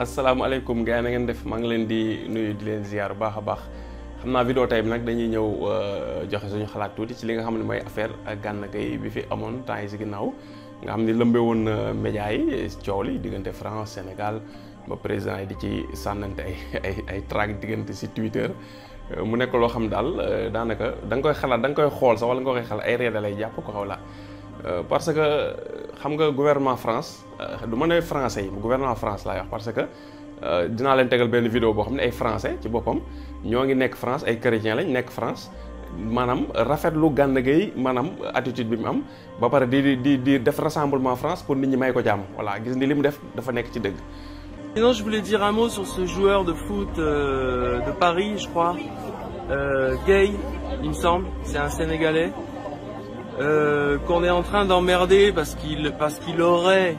asalaamaaleykum gars yi na ngeen def maa ngi leen di nuyu di leen ziar bu baax a baax xam naa vidéo tey bi nag dañuy ñëw joxe suñu xalaat tuuti ci li nga xam ne mooy affaire Gana Gueye bi fi amoon temps yi si ginnaaw nga xam ni lëmbee woon média yi coow li diggante France Sénégal ba président yi di ci sànnante ay trac diggante si Twitter mu nekk loo xam daal daanaka da nga koy xalaat da nga koy xool sax wala nga koy xalaat ay réer da lay jàpp ko xaw la parce que xam nga gouvernement France du ma ne français yi gouvernement France laay wax parce que dinaa leen tegal benn vidéo boo xam ne ay français ci boppam ñoo ngi nekk France ay chrétiens lañ nekk France maanaam rafetlu Gana Gueye maanaam attitude bi mu am ba pare di def rassemblement France pour nit ñi may ko jàmm voilà gis ni li mu def dafa nekk ci dëgg. Sinon, je voulais dire un mot sur ce joueur de foot de Paris, je crois, Gueye, il me semble, c'est un Sénégalais. Qu'on est en train d'emmerder parce qu'il aurait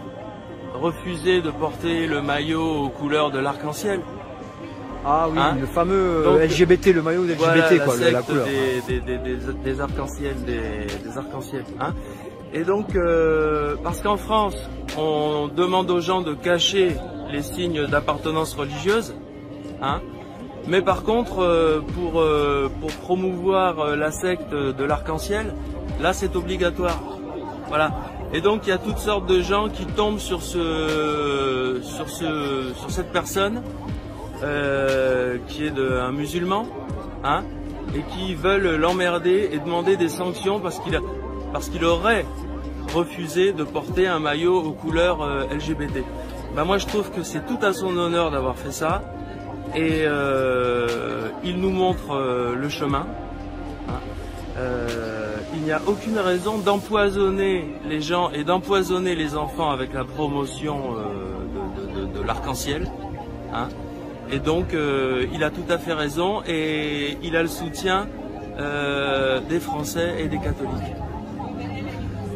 refusé de porter le maillot aux couleurs de l'arc-en-ciel. Ah oui, hein? Le fameux Donc, LGBT, le maillot LGBT, voilà, quoi, la la couleur. des arcs-en-ciel, des arcs-en-ciel. Hein? Et donc, parce qu'en France, on demande aux gens de cacher les signes d'appartenance religieuse, hein? Mais par contre, pour promouvoir la secte de l'arc-en-ciel, là c'est obligatoire. Voilà. Et donc il y a toutes sortes de gens qui tombent sur cette personne qui est un musulman, hein, et qui veulent l'emmerder et demander des sanctions parce qu'il aurait refusé de porter un maillot aux couleurs LGBT. Ben moi je trouve que c'est tout à son honneur d'avoir fait ça. Et il nous montre le chemin. Hein. Il n'y a aucune raison d'empoisonner les gens et d'empoisonner les enfants avec la promotion de l'arc-en-ciel. Hein. Et donc il a tout à fait raison et il a le soutien des Français et des catholiques.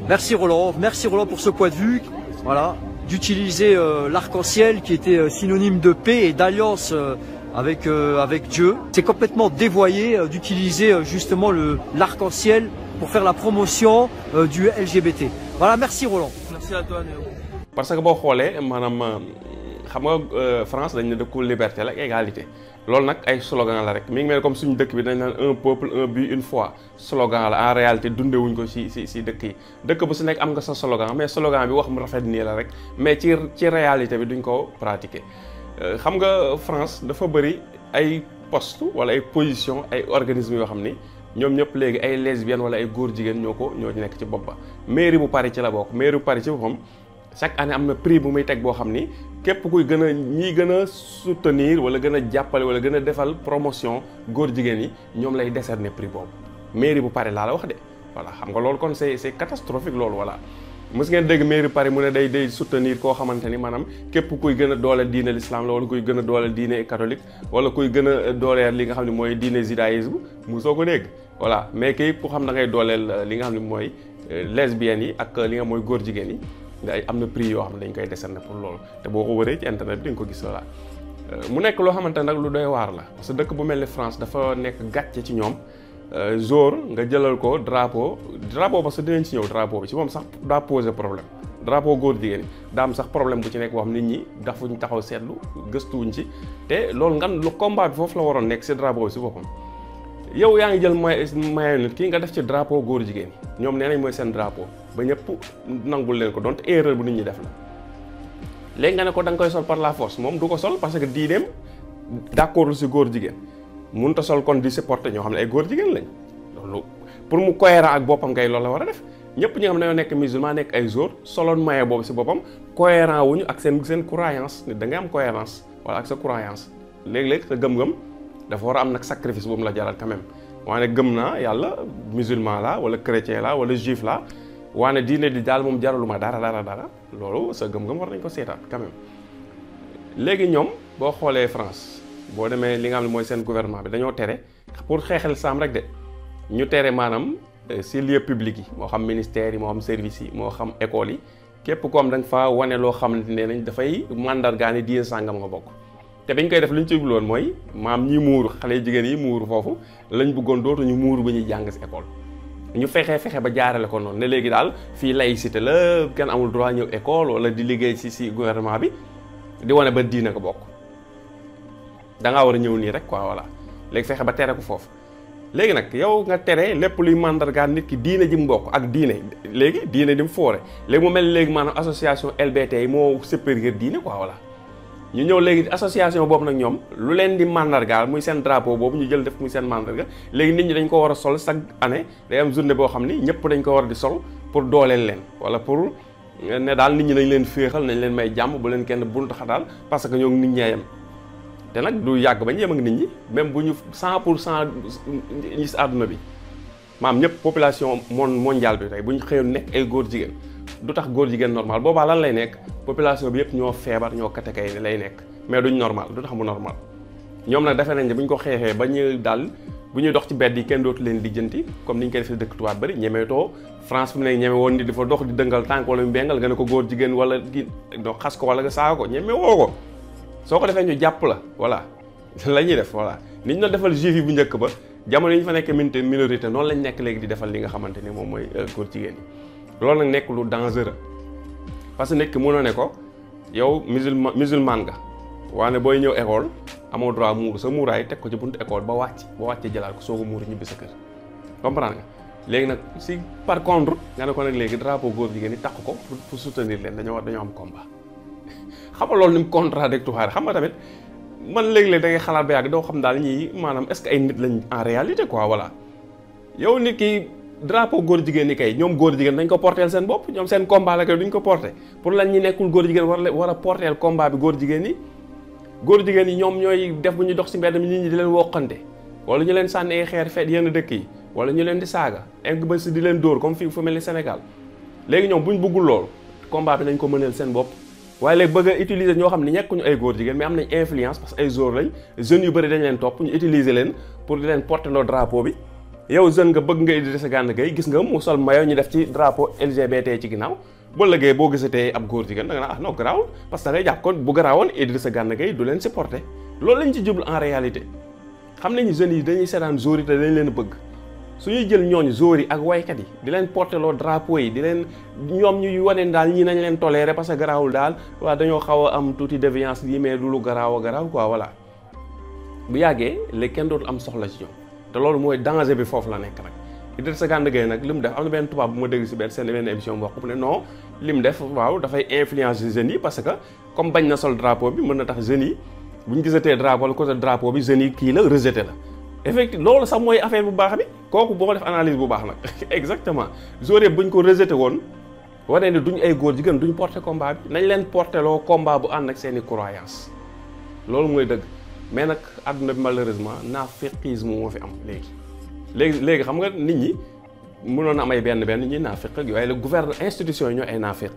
Merci Roland pour ce point de vue. Voilà. D'utiliser l'arc-en-ciel qui était synonyme de paix et d'alliance avec Dieu. C'est complètement dévoyé d'utiliser justement l'arc-en-ciel pour faire la promotion du LGBT. Voilà, merci Roland. Merci à toi Néo. parce que boo xoolee maanaam xam nga France dañ ne dëkku liberté la ak égalité loolu nag ay slogan la rek mi ngi mel comme suñu dëkk bi dañ naan un peuple un but une foi slogan la en réalité dundewuñ ko si dëkk yi dëkk bu si nekk am nga sa slogan mais slogan bi wax mu rafet nii la rek mais ci réalité bi duñ ko pratiquer xam nga France dafa bëri ay poste wala ay position ay organismes yoo xam ni ñoom ñëpp léegi ay lesbiennes wala ay góor jigéen ñoo nekk ci bopp ba mairie bu Paris ci la bokk mairie bu Paris ci boppam chaque année am na prix bu muy teg boo xam ni képp kuy ñiy gën a soutenir wala gën a jàppale wala gën a defal promotion góor jigéen yi ñoom lay décerner prix boobu mairie bu Paris laa la wax de voilà xam nga loolu kon c'est catastrophique loolu voilà mës ngeen dégg mairie Paris mu ne day soutenir koo xamante ni maanaam képp kuy gën a dooleel diine l'islam la wala kuy gën a dooleel diine catholique wala kuy gën a dooleel li nga xam ne mooy diine judaïsme mu soo ko dégg voilà mais kay ku xam da ngay dooleel li nga xam ne mooy lesbiennes yi ak li nga mooy góor jigéen yi ay am na prix yoo xam ne dañ koy décerner pour loolu te boo ko wëree ci internet bi dañ ko gis voilà mu nekk loo xamante nag lu doy waar la parce que dëkk bu mel ni France dafa nekk gàcce ci ñoom jour nga jëlal ko drapeau parce que dinañ ci ñëw drapeau bi ci moom sax daa poser problème drapeau góor jigéen daa am sax problème bu ci nekk boo xam nit ñi dafuñ taxaw seetlu gëstuwuñ ci te loolu ngan lu combat bi foofu la waroon nekk si drapeau bi si boppam yow yaa ngi jël maillot nit kii nga def ci drapeau góor jigéen yi ñoom nee nañ mooy seen drapeau ba ñëpp nangul leen ko donte erreur bu nit ñi def la léegi nga ne ko da nga koy sol par la force moom du ko sol parce que diineem d'accord si góor jigéen mënut a sol kon di supporter ñoo xam ne ay góor jigéen lañ loolu pour mu cohérent ak boppam kay loolu la war a def ñëpp ñi nga xam ne dañoo nekk musulman nekk ay jour soloon maillot boobu si boppam cohérent wuñu ak seen croyance nit da ngay am cohérence wala ak sa croyance léeg-léeg sa gëm-gëm dafa war a am nag sacrifice boobu la jaral quand même waane gëm naa yàlla musulman la wala chrétien la wala juif la waane diine di daal moom jaraluma dara loolu sa gëm-gëm war nañ ko seetaan quand même léegi ñoom boo xoolee France boo demee li nga xam ne mooy seen gouvernement bi dañoo tere pour xeexal saam rek de ñu tere maanaam si lieu public yi moo xam ministère yi moo xam service yi moo xam école yi képp ko am da nga fa wane loo xamante ne nañ dafay mandargaani diine sàngam nga bokk te biñ koy def li ñu ci jubloon mooy maam ñi muuru xale jigéen yi muuru foofu lañ bëggoon dootuñu muuru ba ñuy jàng si école ñu fexe ba jaarale ko noonu ne léegi daal fii laïcité la kenn amul droit ñëw école wala di liggéey si gouvernement bi di wane ba diine ko bokk da ngaa war a ñëw nii rek quoi voilà léegi fexe ba tere ko foofu. léegi nag yow nga tere lépp luy mandargaal nit ki diine ji mu bokk ak diine léegi diine di mu foore léegi mu mel léegi maanaam association LBT yi moo supérieur diine quoi voilà. ñu ñëw léegi association boobu nag ñoom lu leen di mandargaal muy seen drapeau boobu ñu jël def muy seen mandarga léegi nit ñi dañ ko war a sol chaque année day am journée boo xam ni ñëpp dañ ko war di sol pour dooleel leen wala pour ne daal nit ñi nañ leen féexal nañ leen may jàmm bu leen kenn buntu xataal parce que ñoo nit ñee yem te nag du yàgg ba ñu yem ak nit ñi même bu ñu 100% ñi si àdduna bi maam ñëpp population mondiale bi tey bu ñu xëyoon nekk ay góor jigéen du tax góor jigéen normal boobaa lan lay nekk population bi yëpp ñoo feebar ñoo katakay ni lay nekk mais duñ normal du tax mu normal ñoom nag defe nañ ne bu ñu ko xeexee ba ñu daal bu ñuy dox ci bedd yi kenn dootu leen lijjanti comme ni ñu koy defee dëkk tubaab bëri ñemeetoo France fi mu ne ñeme woon ni dafa dox di dëngal tànk wala mu bengal nga ne ko góor jigéen wala gi do xas ko wala nga saaga ko ñeme woo ko soo ko defee ñu jàpp la voilà la ñuy def voilà ni ñu doon defal juif yi bu njëkk ba jamono yi ñu fa nekk minorité noonu lañ nekk léegi di defal li nga xamante ni moom mooy góor jigéen yi loolu nag nekk lu dangereux parce que nit ki mënoo ne ko yow musulman nga waane booy ñëw école amoo droit muuru sa muuraay teg ko ci buntu école ba wàcce jëlaat ko soo ko muuru ñibbi sa kër comprendre nga léegi nag si par contre nga ne ko nag léegi drapeau góor jigéen yi takk ko pour soutenir leen dañoo am combat xam nga loolu ni mu contradictoire xam nga tamit man léeg-léeg da ngay xalaat ba yàgg doo xam daal ñii maanaam est-ce que ay nit lañ en réalité quoi voilà yow nit ki drapeau góor jigéen ñi kay ñoom góor jigéen dañ ko porteel seen bopp ñoom seen combat la kay duñ ko porté pour lan ñi nekkul góor jigéen war a porteel combat bi góor jigéen yi ñoom ñooy def bu ñu dox si mbedd mi nit ñi di leen woqante wala ñu leen sànni ay xeer feet yenn dëkk yi wala ñu leen di saaga egg ba si di leen dóor comme fii fu mel ni Sénégal léegi ñoom buñ bëggul loolu combat bi nañ ko mëneel seen bopp waaye léegi bëgg a utiliser ñoo xam ne nekkuñu ay góor jigéen mais am nañ influence parce que ay joueurs lañ jeunes yu bëri dañ leen topp ñu utiliser leen pour di leen porter loo drapeau bi yow jeune nga bëgg nga Idrissa Gana Gueye gis nga mu sol maillot ñu def ci drapeau LGBT ci ginnaaw ba léegi boo gisatee ab góor jigéen da nga naan ah non garaawul parce que da ngay jàpp kon bu garaawoon Idrissa Gana Gueye du leen supporter loolu lañ ci jublu en réalité xam nañu jeunes yi dañuy seetaan joueurs yi te dañ leen bëgg suñuy jël ñooñu joueurs yi ak waykat yi di leen porter loo drapeau yi di leen ñoom ñuy wane daal ñii nañ leen tolérer parce que garaawul daal waa dañoo xaw a am tuuti déviance yi mais du lu garaaw quoi voilà bu yàggee léegi kenn dootu am soxla ci ñoom te loolu mooy danger bi foofu la nekk nag Idrissa Gana Gueye nag li mu def am na benn tubaab bu ma dégg si benn seen benn émission wax bu ne non li mu def waaw dafay influencer jeunes yi parce que comme bañ na sol drapeau bi mën na tax jeunes yi bu ñu gisatee drapeau wala côté drapeau bi jeunes yi kii la rejeté la effectivement loolu sax mooy affaire bu baax bi kooku boo ko def analyse bu baax nag exactement joueurs yëpp bu ñu ko rejeté woon wane ne duñ ay góor jigéen duñ porté combat bi nañ leen porté loo combat bu ànd ak seen i croyance loolu mooy dëgg mais nag àdduna bi malheureusement naaféqisme moo fi am léegi xam nga nit ñi mënoon am ay benn ñi naaféq ak waaye la gouvernement institution yi ñoo ay naaféq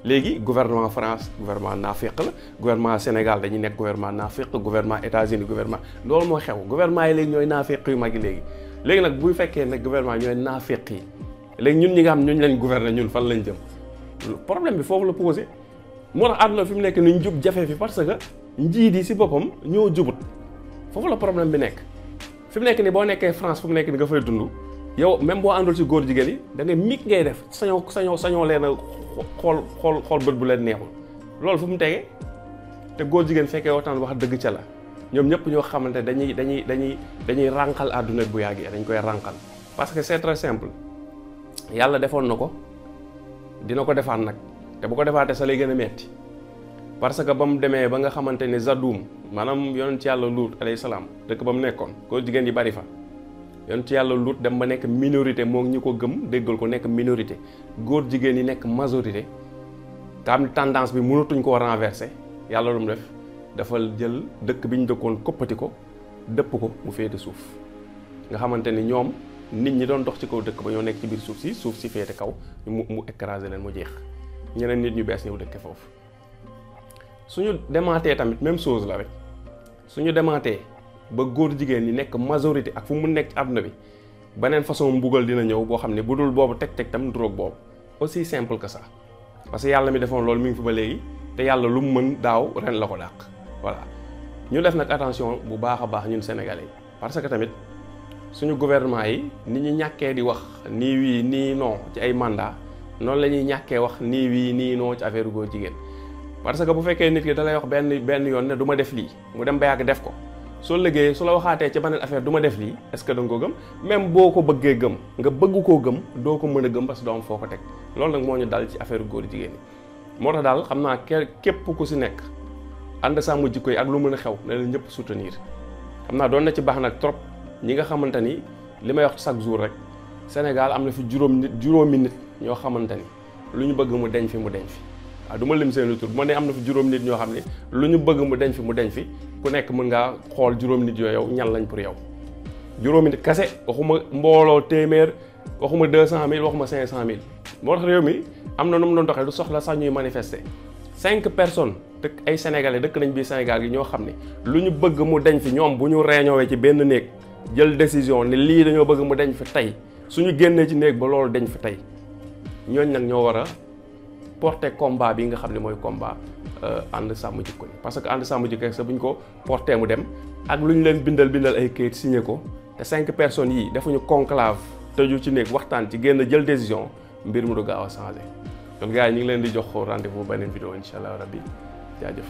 léegi gouvernement France gouvernement naaféq la gouvernement Sénégal dañuy nekk gouvernement naaféq gouvernement États-Unis gouvernement loolu moo xew gouvernement yi léegi ñooy naaféq yu mag yi léegi nag bu fekkee nag gouvernement ñooy naaféq yi léegi ñun ñi nga xam ñooñu lañ gouverner ñun fan lañ jëm problème bi foofu la posé moo tax àdduna fi mu nekk ni ñu jub jafe fi parce que njiit yi si boppam ñoo jubut foofu la problème bi nekk fi mu nekk ni boo nekkee France fu mu nekk ni nga fay dund yow même boo àndul ci góor jigéen yi da ngay mig ngay def sañoo leen a xool bët bu leen neexul loolu fu mu tegee te góor jigéen fekkee waxtaan wax dëgg ca la ñoom ñëpp ñoo xamante dañuy rànqal àdduna bu yàggee dañ koy rànqal parce que c'est très simple yàlla defoon na ko dina ko defaat nag te bu ko defaatee sa lay gën a metti parce que ba mu demee ba nga xamante ne Zadoum maanaam yonent ci yàlla Luut alayhi salaam dëkk ba mu nekkoon góor jigéen yi bari fa yonent ci yàlla Luut dem ba nekk minorité moo ñi ko gëm déggal ko nekk minorité góor jigéen yi nekk majorité te am tendance bi mënatuñ koo renverser yàlla lu mu def dafa jël dëkk bi ñu dëkkoon koppati ko dëpp ko mu féete suuf nga xamante ni ñoom nit ñi doon dox ci kaw dëkk ba ñoo nekk ci biir suuf si féete kaw mu écraser leen mu jeex ñeneen nit ñu bees ñëw dëkke foofu suñu demaatee tamit même chose la rek suñu demaatee ba góor jigéen ñi nekk majorité ak fu mu nekk ci àdduna bi beneen façon mbugal dina ñëw boo xam ne bu dul boobu teg tam drogue boobu aussi simple que ça parce que yàlla mi defoon loolu mi ngi fi ba léegi te yàlla lu mu mën daaw ren la ko dàq voilà ñu def nag attention bu baax a baax ñun sénégalais yi parce que tamit suñu gouvernement yi ni ñu ñàkkee di wax nii wii nii non ci ay mandat noonu la ñuy ñàkkee wax nii wii nii non ci affaire góor jigéen parce que bu fekkee nit ki da lay wax benn yoon ne du ma def lii mu dem ba yàgg def ko soo liggéeyee su la waxaatee ci beneen affaire du ma def lii est-ce que da nga ko gëm même boo ko bëggee gëm nga bëgg koo gëm doo ko mën a gëm parce que doo am foo ko teg loolu nag moo ñu dal ci affaire góor jigéen ñi moo tax daal xam naa képp ku si nekk ànd sàmm jikko yi ak lu mën a xew ne la ñëpp soutenir xam naa doon na ci baax nag trop ñi nga xamante ni li may wax chaque jour rek Sénégal am na fi juróomi nit ñoo xamante ni lu ñu bëgg mu deñ fi waaw du ma lim seen tur bu ma ne am na fi juróom nit ñoo xam ne lu ñu bëgg mu deñ fi ku nekk mën ngaa xool juróom nit yooyu yow ñan lañ pour yow juróomi nit kase waxuma mbooloo téeméer waxuma 200 000 waxuma 500 000 moo tax réew mi am na nu mu doon doxee du soxla sax ñuy manifester 5 personnes dëkk ay sénégalais dëkk nañ biir Sénégal gi ñoo xam ne lu ñu bëgg mu deñ fi ñoom bu ñu réunion ci benn néeg jël décision ne lii dañoo bëgg mu deñ fi tey suñu génnee ci néeg ba loolu deñ fi tey ñooñ nag ñoo war a porter combat bi nga xam ne mooy combat ànd sàmm jikko yi parce que ànd sàmm jikko yi sax bu ñu ko porter mu dem ak lu ñu leen bindal ay kayit signé ko te 5 personnes yii defuñu conclave tëju ci néeg waxtaan ci génn jël décision mbir mu du gaaw a changé kon gars yi ñu ngi leen di jox rendez-vous beneen vidéo incha allah rabbi jaajëf